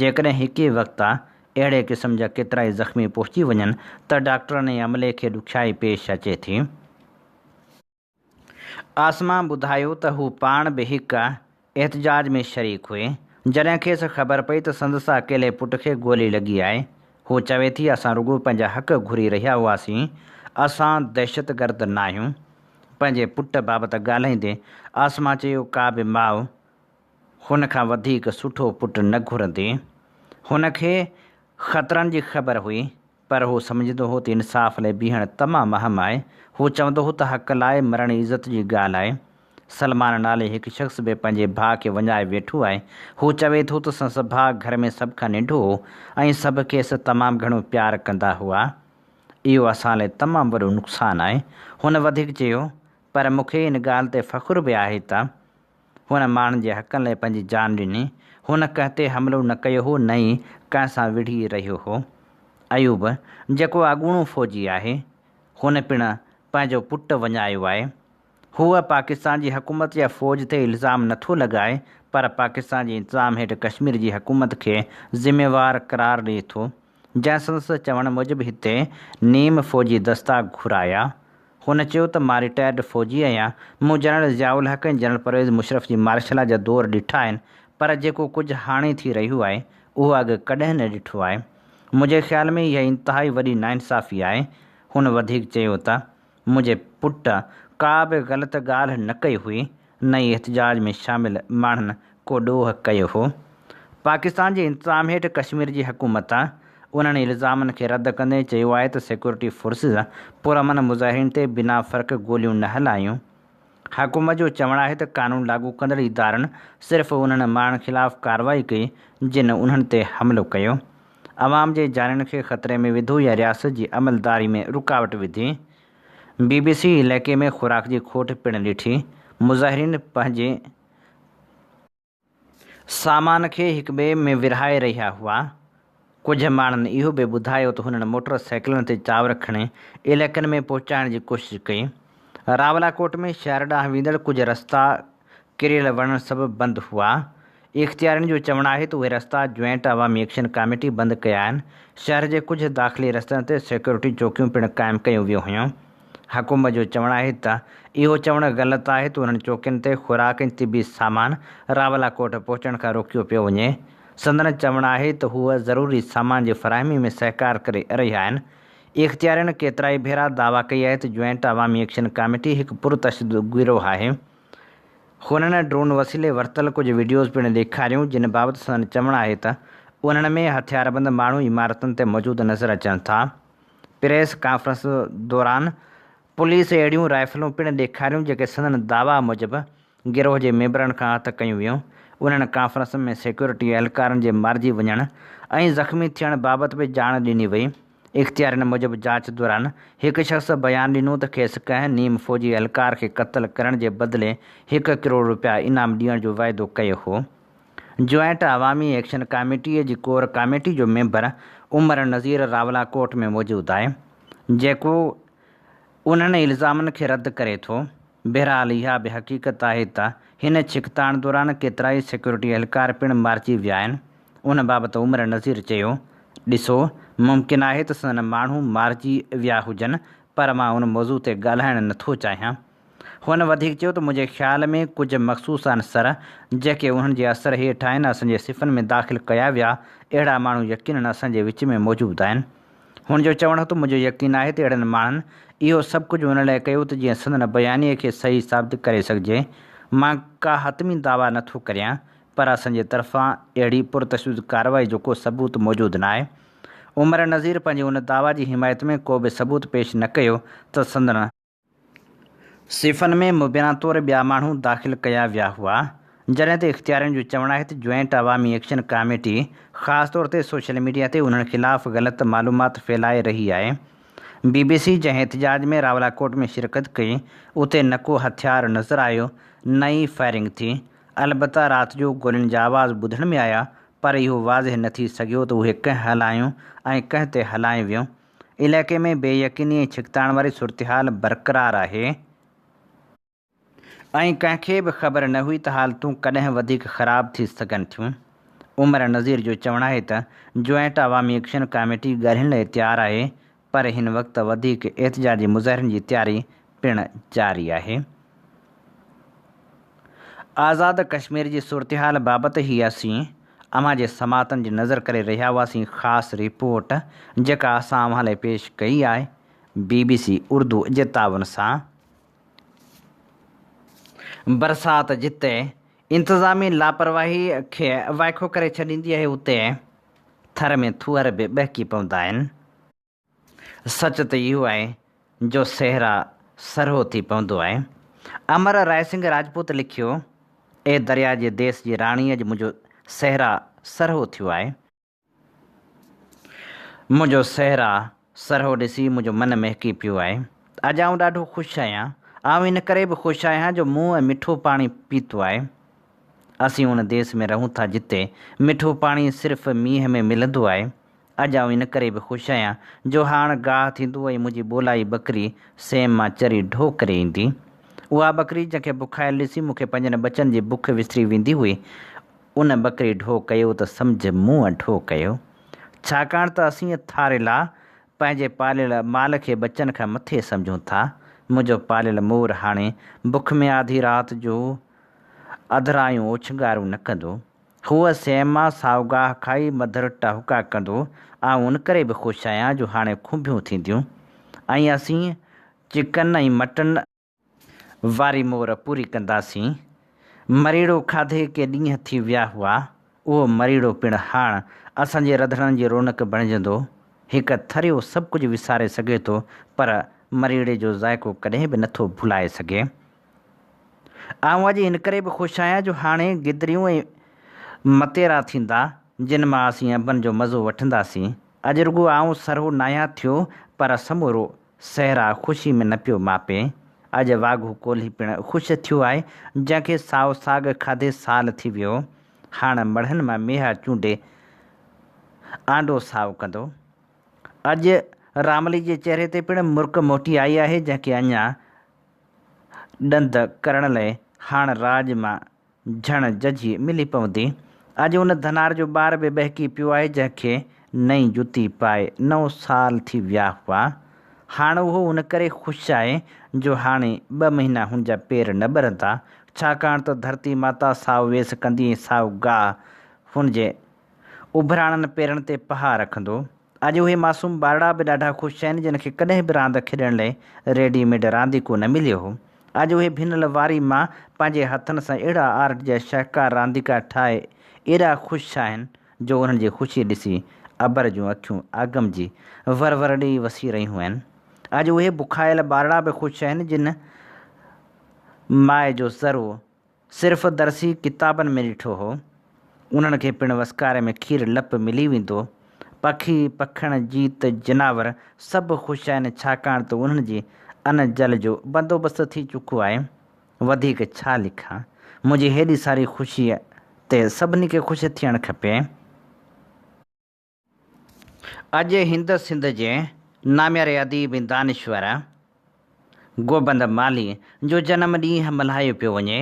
Speaker 2: جيڪڏهن هڪ ئي وقت اهڙي قسم جا ڪيترائي زخمي پهچي وڃن ته ڊاڪٽرن ۽ عملي کي ڏکيائي پيش اچي ٿي. عاصمه ٻڌايو ته هو پاڻ به هڪ احتجاج ۾ شريڪ هئي، جڏهن کيس خبر پئي ته سندس اڪيلي پٽ کي گولي لڳي آهي. هو چوي ٿي اسان رڳو پنهنجا حق گهري رهيا هئاسين، اسان دهشتگرد ناهيون. پنهنجي پٽ بابت ڳالهائيندي عاصمه چيو، ڪا به ماء هن کان وڌيڪ سٺو پٽ نه گهرندي. هن کي خطرن جي خبر هئي، پر هو سمجهندو هو ته انصاف لاء بيهڻ تمام اهم آهي. هو چوندو هو ته حق لاء مرڻ عزت جي ڳالهه آهي. سلمان نالي هڪ شخص به پنهنجي ڀاء کي وڃائي ويٺو آهي. هو چوي ٿو ته سندس ڀاء گهر ۾ سڀ کان ننڍو هو ۽ سڀ کيس تمام گهڻو پيار ڪندا هئا. اهو اسان لاء تمام وڏو نقصان آهي. هن وڌيڪ چيو، پر مون کي ان ڳالهه تي فخر به آهي ته. هن ماڻهن جي حقن لاء پنهنجي جان ڏني. هن ڪنهن تي حملو نه ڪيو هو نه ئي ڪنهن سان وڙهي رهيو هو. ايوب، جيڪو اڳوڻو فوجي آهي، هن پڻ پنهنجو پٽ وڃايو آهي. هو پاڪستان جي حڪومت يا فوج تي الزام نه ٿو لڳائي پر پاڪستان جي انتظام هيٺ ڪشمير جي حڪومت کي ذميوار قرار ڏئي ٿو، جنهن سندس چوڻ موجب هتي نيم فوجي دستا گهرايا. هن چيو ته مان رٽائرڊ فوجي آهيان، مون جنرل ضياء الحق ۽ جنرل پرويز مشرف جي مارشلا جا دور ڏٺا آهن پر جيڪو ڪجهه هاڻي ٿي رهيو آهي اهو اڳ ڪڏهن نه ڏٺو آهي. منهنجي خيال ۾ اها انتهائي وڏي ناانصافي آهي. هن وڌيڪ چيو ته منهنجي پٽ ڪا به غلط ڳالهه نه ڪئي هئي نه ئي احتجاج ۾ شامل ماڻهن ڪو ڏوهه ڪيو هو. پاڪستان جي انتظام هيٺ ڪشمير جي حڪومت انهن الزامن کي رد ڪندي چيو آهي ته سيڪيورٽي فورسز پرامن مظاهرين تي بنا فرق گوليون نه هلايون. حڪومت جو چوڻ آهي ته قانون لاڳو ڪندڙ ادارن صرف انهن ماڻهن خلاف ڪارروائي ڪئي جن انهن تي حملو ڪيو، عوام جي جانين کي خطري ۾ وڌو يا رياست جي عملداري ۾ رڪاوٽ وڌي. بي بي سي علائقي ۾ خوراڪ جي کوٽ پڻ ڏٺي. مظاهرين پنهنجي. سامان کي هڪٻئي ۾ ورهائي رهيا هئا. ڪجهه ماڻهن اهو به ٻڌايو ته هنن موٽر سائيڪلن تي چانور کڻي علائقن ۾ پهچائڻ جي ڪوشش ڪئي. راولاڪوٽ ۾ شهر ڏانهن ويندڙ ڪجهه رستا ڪريل وڻن سبب بند هئا. اختيارين جو چوڻ آهي ته اهي رستا جوائنٽ عوامي ايڪشن ڪاميٽي بند ڪيا آهن. شهر جي ڪجهه داخلي رستن تي سيڪيورٽي چوڪيون پڻ قائم ڪيون ويون هيون. حڪومت جو چوڻ آهي ته اهو چوڻ غلط آهي ته انهن چوڪين تي خوراڪ ۽ طبي سامان راولاڪوٽ پهچڻ کان روڪيو پيو وڃي. سندن چوڻ آهي ته هو ضروري سامان جي فراهمي ۾ سهڪار ڪري رهيا آهن. اختيارين ڪيترائي ڀيرا دعويٰ ڪئي آهي ته جوائنٽ عوامي ايڪشن ڪاميٽي هڪ پرتشدد گروهه آهي. هنن ڊرون وسيلي ورتل ڪجهه وڊيوز پڻ ڏيکاريون جن بابت سندن چوڻ آهي ته انهن ۾ هٿياربند ماڻهو عمارتن تي موجود نظر اچن ٿا. پريس ڪانفرنس دوران پوليس اهڙيون رائفلون پڻ ڏيکاريون جيڪي سندن دعويٰ موجب گروهه جي ميمبرن کان هٿ ڪيون ويون. انهن ڪانفرنس ۾ سيڪيورٽي اهلڪارن جي مارجي وڃڻ ۽ زخمي ٿيڻ بابت به ڄاڻ ڏني وئي. اختيارين موجب جاچ دوران هڪ شخص بيان ڏنو ته کيس ڪنهن نيم فوجي اهلڪار کي قتل ڪرڻ جي بدلي هڪ ڪروڙ رپيا انعام ڏيڻ جو واعدو ڪيو هو. جوائنٽ عوامي ايڪشن ڪاميٽيء جي ڪور ڪاميٽي جو ميمبر عمر نذير راولا ڪوٽ ۾ موجود آهي، جيڪو انهن الزامن کي رد ڪري ٿو. بهرحال اها به حقيقت آهي ته هن ڇڪتاڻ دوران ڪيترائي سيڪيورٽي اهلڪار پڻ مارجي ويا آهن. ان بابت عمر نذير چيو، ڏسو، ممڪن آهي ته سندن ماڻهو مارجي ويا هجن پر مان ان موضوع تي ڳالهائڻ نٿو چاهيان. هن وڌيڪ چيو ته منهنجي خيال ۾ ڪجهه مخصوص عنصر جيڪي انهن جي اثر هيٺ آهن اسان جي صفن ۾ داخل ڪيا ويا، اهڙا ماڻهو يقينن اسان جي وچ ۾ موجود آهن. هن جو چوڻ هو ته منهنجو يقين آهي ته اهڙن ماڻهن اهو سڀ ڪجهه ان لاء ڪيو ته جيئن سندن بيانيي کي صحيح ثابت ڪري سگهجي. مان ڪا حتمي دعويٰ نه ٿو ڪريان پر اسان جي طرفان اهڙي پرتشدد ڪارروائي جو ڪو ثبوت موجود ناهي. عمر نذير پنهنجي ان دعويٰ جي حمايت ۾ ڪو به ثبوت پيش نه ڪيو ته سندن صفن ۾ مبينا طور ٻيا ماڻهو داخل ڪيا ويا هئا، جڏهن ته اختيارين جو چوڻ آهي ته جوائنٽ عوامي ايڪشن ڪاميٽي خاص طور تي سوشل ميڊيا تي انهن خلاف غلط معلومات ڦهلائي رهي آهي. بي بي سي جنهن احتجاج ۾ راولاڪوٽ ۾ شرڪت ڪئي، اتي نه ڪو هٿيار نظر آيو نه ئي فائرنگ ٿي، البته رات جو گولين جا آواز ٻڌڻ ۾ آيا پر اهو واضح نه ٿي سگهيو ته اهي ڪنهن هلايون ۽ ڪنهن تي هلايون ويون. علائقي ۾ بي يقيني ۽ ڇڪتاڻ واري صورتحال برقرار آهي ۽ ڪنهن کي به خبر نه هئي ته حالتون ڪڏهن وڌيڪ خراب ٿي سگهن ٿيون. عمر نذير جو چوڻ آهي ته جوائنٽ عوامي ايڪشن ڪاميٽي ڳالهين لاء تيار آهي پر هن وقت وڌيڪ احتجاجي مظاهرن جي تياري پڻ جاري آهي. آزاد ڪشمير جي صورتحال بابت هي اسين اوهان جي سماعتن جي نظر ڪري رهيا هئاسين خاص رپورٽ جيڪا اسان اوهان لاء پيش ڪئي آهي بي بي سي اردو جي تعاون سان. برسات جتي انتظامي لاپرواهي کي وائکو ڪري ڇڏيندي آهي اتي ٿر ۾ ٿوهر به ٻهڪي پوندا آهن. سچ ته اهو آهي جو صحرا سرهو ٿي پوندو آهي. امر رائسنگهه راجپوت لکيو، اي دريا جي ديس جي راڻي اڄ منهنجو صحرا سرهو ٿيو آهي. منهنجو صحرا سرهو ڏسي منهنجو من مهڪي پيو آهي. اڄ آئون ڏاڍو خوش آهيان. آئون ان ڪري به خوش آهيان جو مون ۽ مٺو پاڻي پيتو آهي. اسين ان ديس ۾ رهون ٿا جتي مٺو پاڻي صرف مينهن ۾ ملندو آهي. اڄ آئون ان ڪري به خوش آهيان جو هاڻ گاهه ٿيندو ۽ منهنجي ٻولائي ٻڪري سيم مان چري ڍو ڪري ايندي. اها ٻڪري جنهن کي بکايل ڏسي مون کي پنهنجن ٻچن جي بک وسري ويندي هئي، ان ٻڪري ڍو ڪيو ته سمجهه مون ڍو ڪيو. ڇاڪاڻ ته اسين ٿاريلا پنهنجي پاليل مال کي ٻچن کان مٿي سمجهون ٿا. منهنجو پاليل مور هاڻي بک ۾ آڌي رات جو اڌرايون اوڇنگارون نه ڪندو. هو سيم مان سائو گاهه کائي مڌر ٽهوڪا ڪندو. آئون ان ڪري به خوش آهيان جو هاڻي کنڀيون ٿينديون ۽ اسين چڪن ۽ مٽن واري مور پوري ڪنداسين. مريڙو کاڌي ڪي ڏينهن ٿي ويا هئا. اهو مريڙو پڻ هاڻ اسان جي رڌڻن جي رونق بڻجندو. هڪ ٿريو سڀ ڪجهه وساري سگهي ٿو پر مريڙي جو ذائقو ڪڏهن به نٿو ڀلائي سگهي. آئون اڄ ان ڪري به خوش آهيان جو هاڻي گدريون ۽ متيرا ٿيندا، جن مان اسين انبن جو مزو وٺنداسين. اڄ رڳو آئون سرهو ناهيان ٿيو، پر سمورو صحرا خوشي ۾ نه پيو ماپي. اڄ واگهو ڪولهي پڻ خوش ٿيو آهي، جنهن کي سائو ساڳ کاڌي سال ٿي ويو. هاڻ مڙهن مان ميها چونڊي آنڊو سائو ڪندو. اڄ راملي جي چهري تي پڻ مرڪ موٽي آئي آهي، جنهن کي اڃا ڏند ڪرڻ لئه هاڻ راڄ مان جھڻ ججھي ملي پوندي. اڄ ان ڌنار جو ٻار به ٻهڪي پيو آهي جنهن کي نئين جتي پائي نئون سال ٿي ويا هئا. هاڻ اهو ان ڪري خوش آهي جو هاڻي ٻه مهينا هن جا پير نه ٻرندا ڇاڪاڻ ته ڌرتي ماتا سائو ويس ڪندي ۽ سائو گاهه هن جي اڀراڻن پيرن تي پها رکندو. اڄ اهي معصوم ٻارڙا به ڏاڍا خوش آهن جن کي ڪڏهن به راند کيڏڻ لئه ريڊي ميڊ رانديڪو نه مليو هو. اڄ اهي ڀنل واري مان پنهنجي هٿن سان اهڙا آرٽ جا شاهڪار رانديڪا ٺاهي ايڏا خوش آهن جو انهن جي خوشي ڏسي ابر جون اکيون آگمجي ور ور ڏيئي وسي رهيون آهن. اڄ اهي بکايل ٻارڙا به خوش آهن جن ماء جو ذرو صرف درسي ڪتابن ۾ ڏٺو هو. انهن کي پڻ وسڪاري ۾ کير لپ ملي ويندو. پکي، پکڻ، جيت، جناور سڀ خوش آهن ڇاڪاڻ ته انهن جي ان جل جو بندوبست ٿي چڪو آهي. وڌيڪ ڇا لکان. منهنجي هيڏي ساري خوشيء تي سڀني کي خوش ٿيڻ کپي. اڄ هند سنڌ جي نامياري اديب ۽ دانشور گوبند مالهي جو جنم ڏينهن ملهايو پيو وڃي.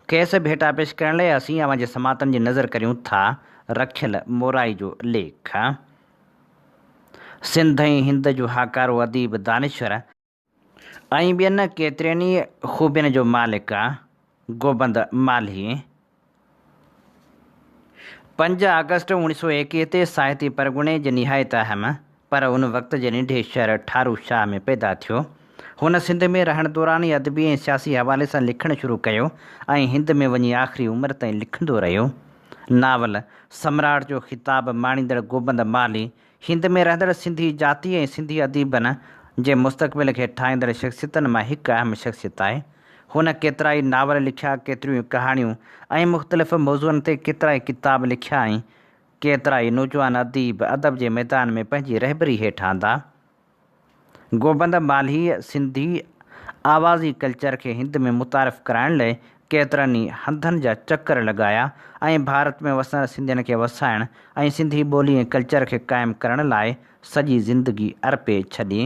Speaker 2: کيس ڀيٽا پيش ڪرڻ لاء اسين اوهان جي سماعتن جي نظر ڪريون ٿا رکيل مورائي جو ليک. سنڌ ۽ هند جو هاڪارو اديب دانشور ۽ ٻين ڪيترين ئي خوبين جو مالڪ گوبند مالهي پنج آگسٽ 1921 تي ساهتي پرڳڻي جي نهايت اهم پر ان وقت جي ننڍي شهر ٺارو شاهه ۾ پيدا ٿيو. هن سنڌ ۾ رهڻ دوران ئي ادبي ۽ سياسي حوالي سان لکڻ شروع ڪيو ۽ هند ۾ وڃي آخري عمر تائين لکندو رهيو. ناول سمراٽ جو خطاب ماڻيندڙ گوبند مالهي هند ۾ رهندڙ سنڌي جاتي ۽ سنڌي اديبن جي مستقبل کي ٺاهيندڙ شخصيتن مان هڪ اهم شخصيت آهي. هن ڪيترائي ناول لکيا، ڪيتريون ئي ڪهاڻيون ۽ مختلف موضوعن تي ڪيترائي ڪتاب لکيا ۽ ڪيترائي نوجوان اديب ادب جي ميدان ۾ پنهنجي رهبري هيٺ آندا. گوبند مالهيء سنڌي آوازي ڪلچر کي هند ۾ متعارف ڪرائڻ لئه ڪيترن ئي هنڌن جا چڪر لڳايا ۽ ڀارت ۾ وسندڙ سنڌين کي وسائڻ ۽ سنڌي ٻولي ۽ ڪلچر کي قائم ڪرڻ لاء سڄي زندگي ارپي ڇڏي.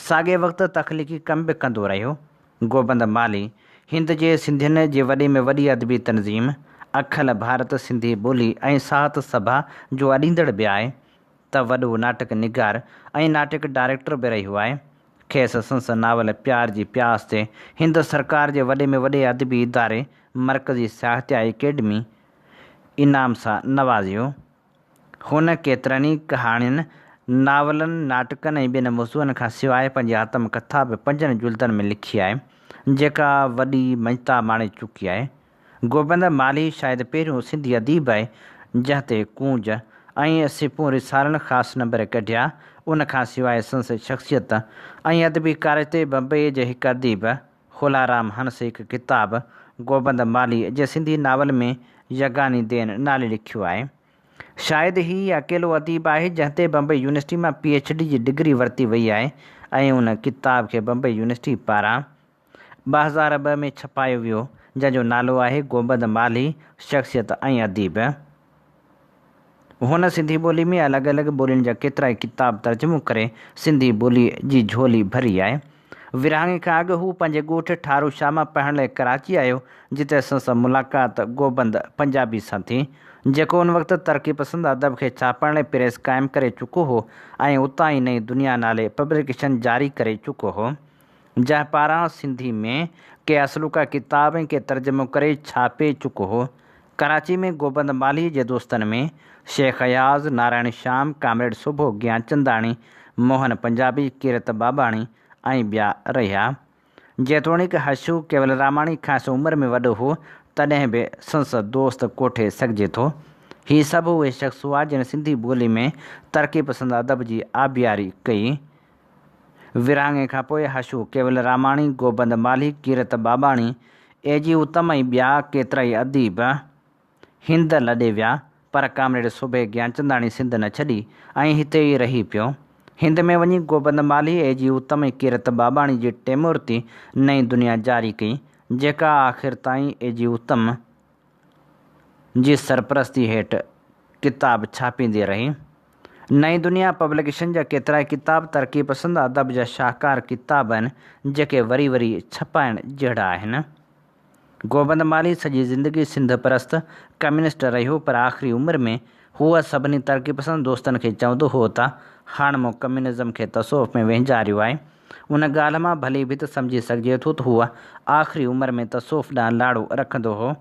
Speaker 2: ساڳئي وقت تخليقي ڪم به ڪندو رهيو. گوبند مالهي هند جي سنڌين جي وڏي ۾ وڏي ادبي تنظيم اکل ڀارت سنڌي ٻولي ۽ ساهت سڀا جو اڏيندڙ به آهي. ته وڏو ناٽڪ نگار ۽ ناٽڪ ڊائريڪٽر به رهيو آهي. کيس سنس ناول پيار جي پياس تي هند سرڪار جي وڏي ۾ وڏي ادبي اداري مرڪزي ساهتيه اڪيڊمي انعام سان نوازيو. هن ڪيترن ئي ڪهاڻين، ناولن، ناٽڪن ۽ ٻين موضوعن کان سواء پنهنجي آتم ڪٿا به پنجن جلدن ۾ لکي آهي، جيڪا وڏي مڃتا ماڻي چڪي آهي. گوبند مالهي شايد پهريون سنڌي اديب آهي، جنهن تي ڪونج ۽ سپون رسالن خاص نمبر ڪڍيا. ان کان سواء سندس شخصيت ۽ ادبي ڪارج تي بمبئيء جي هڪ اديب خولارام هنس هڪ ڪتاب گوبند مالهيء جي سنڌي ناول ۾ يگاني دين نالي لکيو آهي. شايد هي ئي اڪيلو اديب آهي جنهن تي بمبئي يونيورسٽي مان پي ايڇ ڊي جي ڊگري ورتي وئي آهي ۽ ان ڪتاب کي بمبئي يونيورسٽي پاران 2002 ۾ ڇپايو ويو جنهن جو نالو آهي گوبند مالهي شخصيت ۽ اديب. هن سنڌي ٻولي ۾ الڳ الڳ ٻولين جا ڪيترائي ڪتاب ترجمو ڪري سنڌي ٻوليء جي جهولي ڀري آهي. ورهاڱي کان اڳ هو پنهنجي ڳوٺ ٺارو شاهه مان پڙهڻ لاء ڪراچي آيو، جتي سندس ملاقات گوبند پنجابي سان ٿي، جيڪو ان وقت ترقي پسند ادب کي ڇاپڻ لاء پريس قائم ڪري چڪو هو ۽ اتان ئي نئين دنيا نالي پبليڪيشن جاري ڪري چڪو هو. جنهن پاران سنڌي ۾ ڪي اصلوڪا ڪتاب ۽ ڪي ترجمو ڪري ڇاپي چڪو هو. ڪراچي ۾ گوبند مالهي جي دوستن ۾ شيخ اياز، نارائڻ شيام، ڪامريڊ سوڀو گيانچنداڻي، موهن پنجابي، ڪيرت ٻاٻاڻي ۽ ٻيا رهيا. جيتوڻيڪ حشو ڪيولراماڻي کانئس عمر ۾ وڏو هو، تڏهن به سندس دوست ڪوٺي سگهجي ٿو. هي سڀ اهي شخص هئا جن سنڌي ٻولي ۾ ترقي پسند ادب جي آبياري ڪئي. ورهاڱي کان پوء حشو ڪيولراماڻي، گوبند مالهي، ڪيرت ٻاٻاڻي، اي جي اتم ۽ ٻيا ڪيترائي اديب هند لڏي ويا، پر ڪامريڊ سوڀي گيانچنداڻي سنڌ نه ڇڏي ۽ هتي ئي رهي پيو. هند ۾ وڃي گوبند مالهي، اي جي اتم ۽ ڪيرت ٻاٻاڻي جي ٽيمورتي نئين دنيا جاري ڪئي، جيڪا آخر تائين اي جي اتم جي سرپرستي هيٺ ڪتاب ڇاپيندي رهي. نئين دنيا پبليڪيشن جا ڪيترائي ڪتاب ترقي پسند ادب جا شاهڪار ڪتاب آهن، جيڪي وري وري ڇپائڻ جهڙا آهن. گوبند مالهي سڄي زندگي سنڌ پرست ڪميونسٽ رهيو پر آخري عمر ۾ هو سڀني ترقي پسند دوستن کي چوندو هو ته هاڻ مون ڪميونزم کي تصوف ۾ وهنجاريو آهي. ان ڳالهه مان ڀلي ڀت سمجهي سگهجي ٿو ته هو آخري عمر ۾ تصوف ڏانهن لاڙو رکندو هو.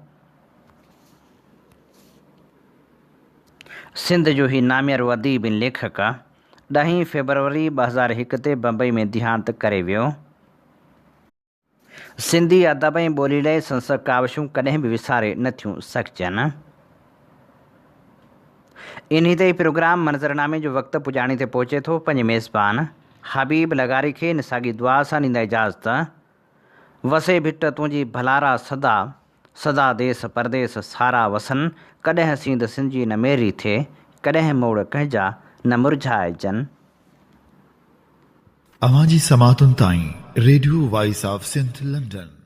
Speaker 2: سنڌ جو هي ناميارو اديب ۽ ليکڪ ڏهين فيبروري 2001 تي بمبئي ۾ ديهانت ڪري ويو. سنڌي ادب ۽ ٻولي لاء سندس ڪاوشون ڪڏهن به وساري نه ٿيون سگهجن. انهي تي ئي پروگرام منظرنامي جو وقت پڄاڻي تي پهچي ٿو. پنهنجي ميزبان حبيب لغاري کي ان ساڳي دعا سان ڏيندا اجازت. وسي ڀٽ تنهنجي ڀلارا سدا، سدا ديس پرديس سارا وسن، ڪڏهن سينڌ سنجي نه ميري ٿئي، ڪڏهن موڙ ڪنهنجا نه مرجهائجن.
Speaker 1: اوهان جي سماعتن تائين radio voice of Sindh London.